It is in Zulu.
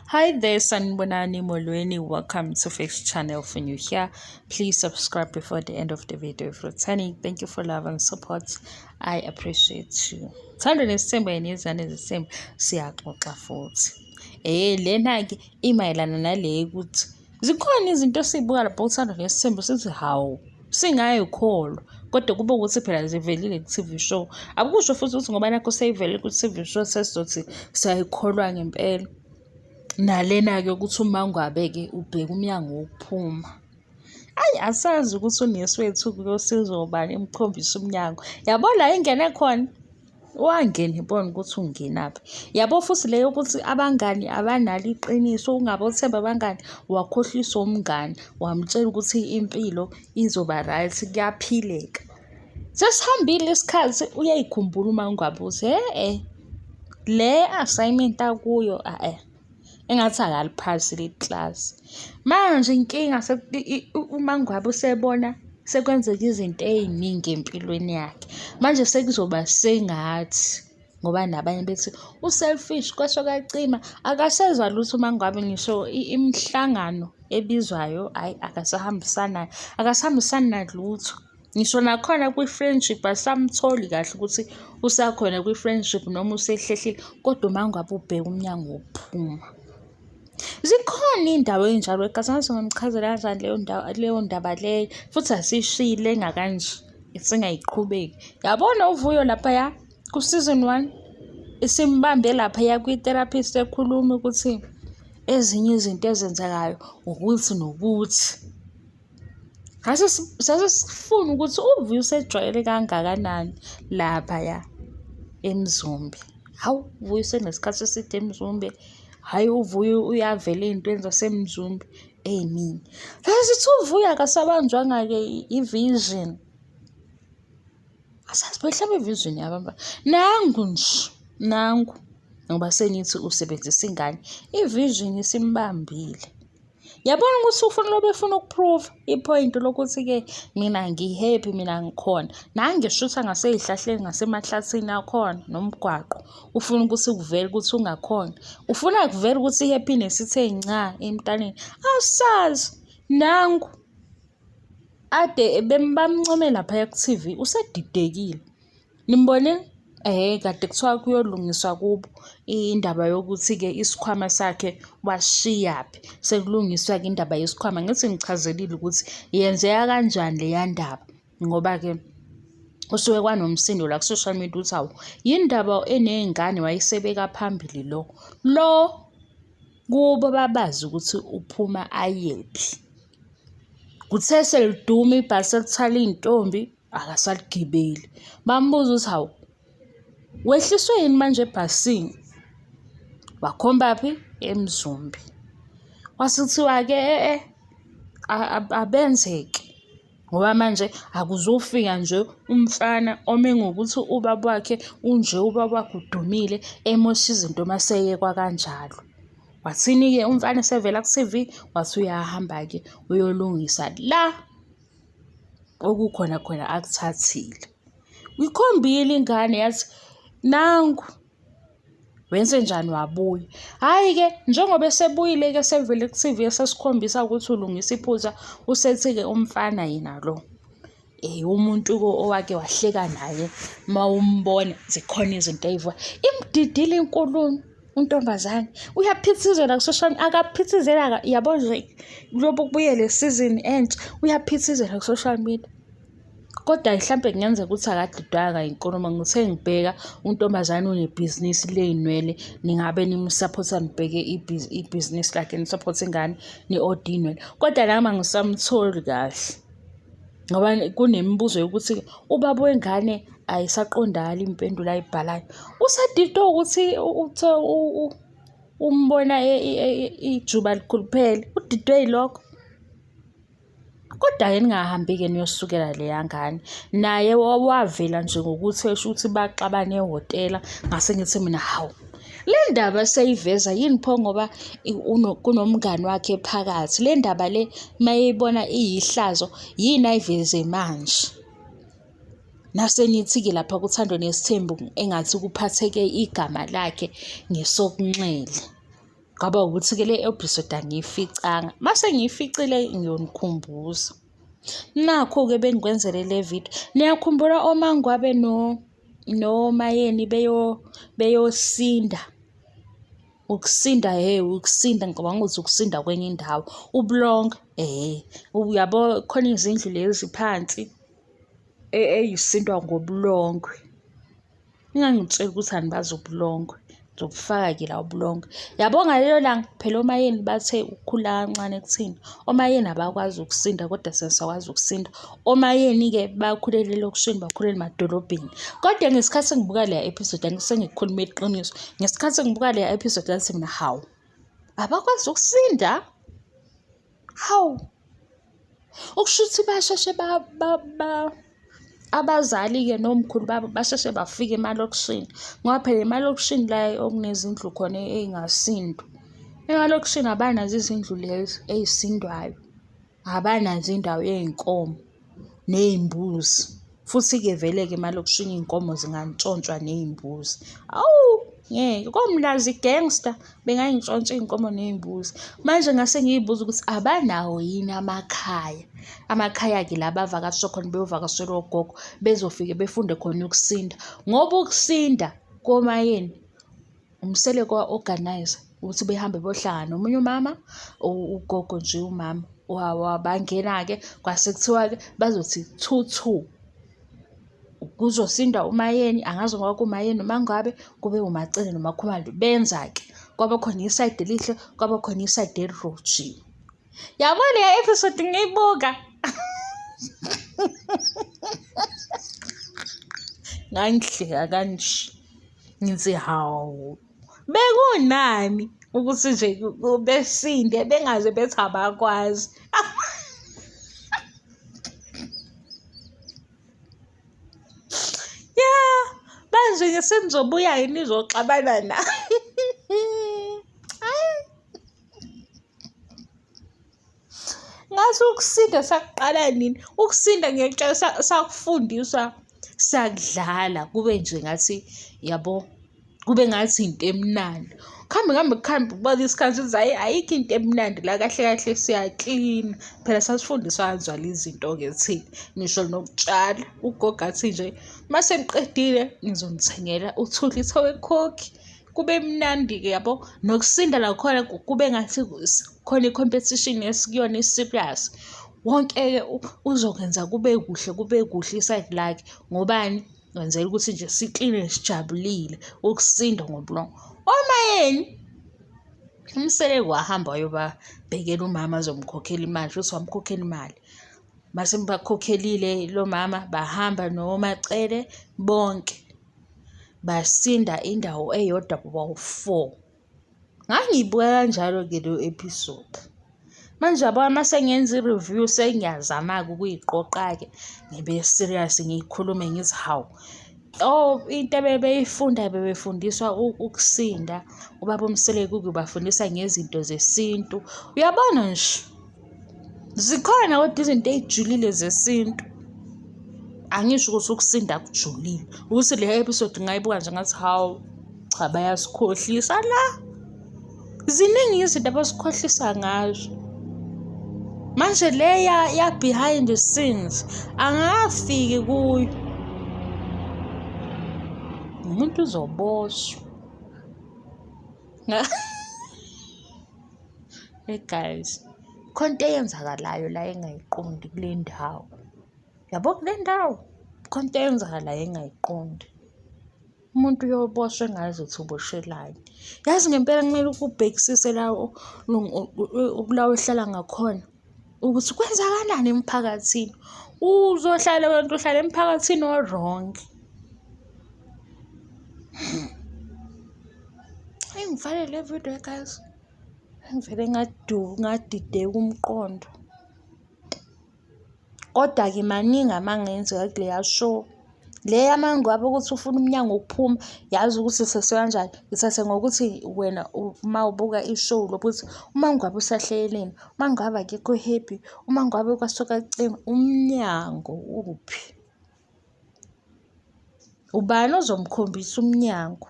Hi there, Sanibonani Molweni. Welcome to Fix Channel. If you're new here, please subscribe before the end of the video. If returning, thank you for love and support. I appreciate you. Thando nesithembu yena nezithembu siyaxoxa futhi. Lena-ke imayelana nale ukuthi zikhona izinto esiyibuka lapho uthando nesithembu sithi hawu singayikholwa kodwa kube ukuthi phela zivelile ku-TV show. Akusho futhi ukuthi ngoba nakho seyivelile ku-TV show sesizothi siyayikholwa ngempela. Nalena-ke ukuthi uMangwabe-ke ubheka umnyango wokuphuma. Ayi asazi ukuthi unesi wethu kuyosiza ubani emkhombisa umnyango. Yabo la ingene khona wangena ibona ukuthi ungenaphi. Yabo futhi le yokuthi abangani abanalo iqiniso ungabothemba abangani wakhohlisa umngani wamtshela ukuthi impilo izoba right kuyaphileka. Sesihambile isikhathi uyayikhumbula uMangwabe ukuthi hhe le assignment akuyo a-e engathi akaliphasi leli klasi. Manje inkinga uMangwabe usebona sekwenzeka izinto ey'ningi empilweni yakhe. Manje sekuzoba sengathi ngoba nabanye bethi u-selfish kwasho kwacima akasezwa lutho uMangwabe ngisho imihlangano ebizwayo hhayi akasahambisani akasahambisani nalutho. Ngisho nakhona kwi-friendship asamtholi kahle ukuthi usakhona kwi-friendship noma usehlehlile kodwa uMangwabe ubheka umnyango wokuphuma. Zikhona iy'ndawo ey'njalo eKasi angazi ngingamchazela kanjani leyo ndawo leyo ndaba leyo futhi asiyishiyile engakanje singayiqhubeki. Yabona uVuyo laphaya ku-season one isimbambe laphaya kwi-therapist ekhuluma ukuthi ezinye izinto ezenzekayo ukuthi nokuthi. Sase sifuna ukuthi uVuyo usejwayele kangakanani laphaya eMzumbe. Hawu, uVuyo usenesikhathi eside eMzumbe. Hhayi uVuyo uyavela ey'ntweni zaseMzumbe ey'ningi. Sase sithi uVuyo akasabanjwanga-ke i-vision. Asazi mhlawumbe i-vision yabamba. Nangu nje, nangu ngoba sengithi usebenzisa ingane, i-vision isimbambile. Yabona ukuthi ufuna lobe efuna uku-prove i-point lokuthi-ke mina ngi-happy mina ngikhona. Nangu eshutha ngasey'hlahleni ngasemahlathini akhona nomgwaqo. Ufuna ukuthi kuvele ukuthi ungakhona. Ufuna kuvele ukuthi i-happiness ithe nca emntaneni. Asazi nangu ade bamncome laphaya ku-T_V usedidekile. Nimbone? Ehhe kade kuthiwa kuyolungiswa kubo indaba yokuthi-ke isikhwama sakhe wasishiyaphi. Sekulungiswa-ke indaba yesikhwama. Ngithi ngichazelile ukuthi yenzeka kanjani leya ndaba ngoba-ke kusuke kwanomsindo la ku-social media ukuthi hawu yini ndaba eney'ngane wayesebeka phambili lo. Lo kubo babazi ukuthi uphuma ayephi. Kuthe seliduma ibhasi elithwala iy'ntombi akasaligibeli. Bambuza ukuthi hawu wehliswe yini manje ebhasini? Wakhomba phi? EMzumbe. Kwase kuthiwa-ke e-e abenzeke ngoba manje akuzofika nje umfana ome ngokuthi ubaba wakhe unje ubaba wakhe udumile emosha izinto maseyekwa kanjalo. Wathini-ke umfana esevela ku-T_V wathi uyahamba-ke uyolungisa la okukhona khona akuthathile. Uyikhombile ingane yathi nangu wenze njani wabuya. Hhayi-ke njengoba esebuyile-ke sevele ku-T_V esesikhombisa ukuthi ulungisa iphutha usethi-ke umfana yena lo. Umuntu-ke owake wahleka naye uma umbona zikhona izinto ey'vuka. Imdidile inkulumo untombazane uyaphithizela ku-social akaphithizela yabo nje kulobu kubuye le season entsha uyaphithizela ku-social media. Kodwa mhlampe kungenzeka ukuthi akadidwanga inkulumo ngithe ngibheka untombazane unebhizinisi ley'nwele ningabe nimsaphotha nibheke ibhizinisi lakhe nisaphothe ingane ni-ode iy'nwele. Kodwa nami angisamtholi kahle ngoba kunemibuzo yokuthi ubaba wengane ayisaqondakali impendulo ayibhalayo. Usadidwe ukuthi uthe umbona ijuba likhuluphele, udidwe yilokho. Kodwa-ke ningahambi-ke niyosukela leya ngane. Naye wavela nje ngokuthi esho ukuthi baxabane ehhotela ngase ngithi mina hawu le ndaba seyiveza yini pho ngoba kunomngani wakhe phakathi. Le ndaba le mayeyibona iyihlazo yini ayiveze manje? Nase nithi-ke lapha kuThando Nesithembu engathi kuphatheke igama lakhe ngesokunxele. Kwaba ukuthi-ke le episode angiyificanga. Mase ngiyificile ngiyonikhumbuza. Nakhu-ke bengikwenzele le video. Niyakhumbula oMangwabe noMayeni beyosinda. Ukusinda hhe ukusinda ngicabanga ukuthi ukusinda kwenye indawo. Ubulongwe ehhe uyabo khona izindlu lezi phansi ey'sindwa ngobulongwe. Ningangitsheli ukuthi anibazi ubulongwe. Ngizobufaka-ke la ubulongwe. Yabo ngalelo langa phela oMayeni bathe ukukhula kancane kuthina. Omayeni abakwazi ukusinda kodwa sesiyakwazi ukusinda. Omayeni-ke bakhulele elokishini, bakhulele emadolobheni. Kodwa ngesikhathi ngibuka leya episode angisengikhuluma iqiniso. Ngesikhathi ngibuka leya episode ngathi mina hawu, abakwazi ukusinda? Hawu! Okusho ukuthi basheshe abazali-ke nomkhulu babo basheshe bafika emalokishini ngoba phela emalokishini la okunezindlu khona ey'ngasindwa. Emalokishini abanazo izindlu lezi ey'sindwayo, abanazo indawo yey'nkomo ney'mbuzi. Futhi-ke vele-ke emalokishini iy'nkomo zingantshontshwa ney'mbuzi. Awu ngeke, koMlazi gangster bengay'ntshontsha iy'nkomo ney'mbuzi. Manje ngase ngiy'buza ukuthi abanawo yini amakhaya? Amakhaya-ke la abavakasha khona beyovakashela ogogo bezofike befunde khona ukusinda. Ngoba ukusinda koMayeni uMseleku wa-organise ukuthi behambe bohlangana nomunye umama, ugogo nje umama bangena-ke kwase kuthiwa-ke bazothi two two. Kuzosinda uMayeni, angazi ngoba kuwuMayeni noma ngabe kube uMaCele noMaKhumalo. Benza-ke kwaba khona isayidi elihle, kwaba khona isayidi elirojiwe. Yabo leya episode ngiyibuka. Ngangihleka kanje. Ngithi hawu. Bekunani ukuthi nje besinde bengaze bethi abakwazi. Ya, manje nje senizobuya yini nizoxabana na? Ngathi ukusinda sakuqala nini? Ukusinda ngiyakutshela sakufundiswa sakudlala kube nje ngathi yabo kube ngathi into emnandi. Kuhambe kuhambe kuhambe kubona isikhathi ukuthi hhayi ayikho into emnandi la kahle kahle siyaklina. Phela sasifundiswa kanjalo izinto-ke thina, ngisho nokutshala. Ugogo athi nje uma seniqedile ngizonithengela u-two litre wekhokhi. Kube mnandi-ke yabo, nokusinda nakhona kube ngathi khona i-competition esikuyona i-serious. Wonke-ke uzokwenza kube kuhle kube kuhle isayidi lakhe. Ngobani? Wenzela ukuthi nje sikline sijabulile ukusinda ngobulongwe. OMayeni uMseleku wahamba wayobabhekela umama azomkhokhela imali, shuthi wamkhokhela imali. Mase bakhokhelile lo mama bahamba noMaCele bonke. Basinda indawo eyodwa bawu-four. Ngangiyibuka kanjalo-ke leyo episode. Manje yabona uma sengenza i-review sengiyazama-ke ukuyiqoqa-ke ngibe serious ngiyikhulume ngithi hawu, oh into ebebeyifunda bebefundiswa ukusinda. Ubaba uMseleku ubafundisa ngezinto zesintu. Uyabona nje Zikhona kodwa izinto ey'julile zesintu. Angisho ukuthi ukusinda akujulile. Ukuthi le episode ngayibuka nje ngathi hawu, cha bayasikhohlisa la. Ziningi izinto abasikhohlisa ngazo. Manje le ya behind the scenes angafiki kuyo. Umuntu uzoboshwa. Hey guys, khona into eyenzakalayo la engayiqondi kule ndawo. Yabo kule ndawo khona into eyenzakalayo engayiqondi. Umuntu uyoboshwa engazi ukuthi uboshelani. Yazi ngempela kumele ukubhekisise la la ohlala ngakhona ukuthi kwenzakalani emphakathini. Uzohlala wena uhlala emphakathini o-wrong. Eyi ngivale le video guys. Ngivele ngadideka umqondo. Kodwa-ke maningi amanga enzeka kuleya show. Le yamangcwaba ukuthi ufuna umnyango wokuphuma, yazi ukuthi isese kanjani. Isese ngokuthi wena uma ubuka i-show lokuthi uMangwabe usahleleleni, uMangwabe akekho happy, uMangwabe kwasuka kucima. Umnyango uphi? Ubani ozomkhombisa umnyango?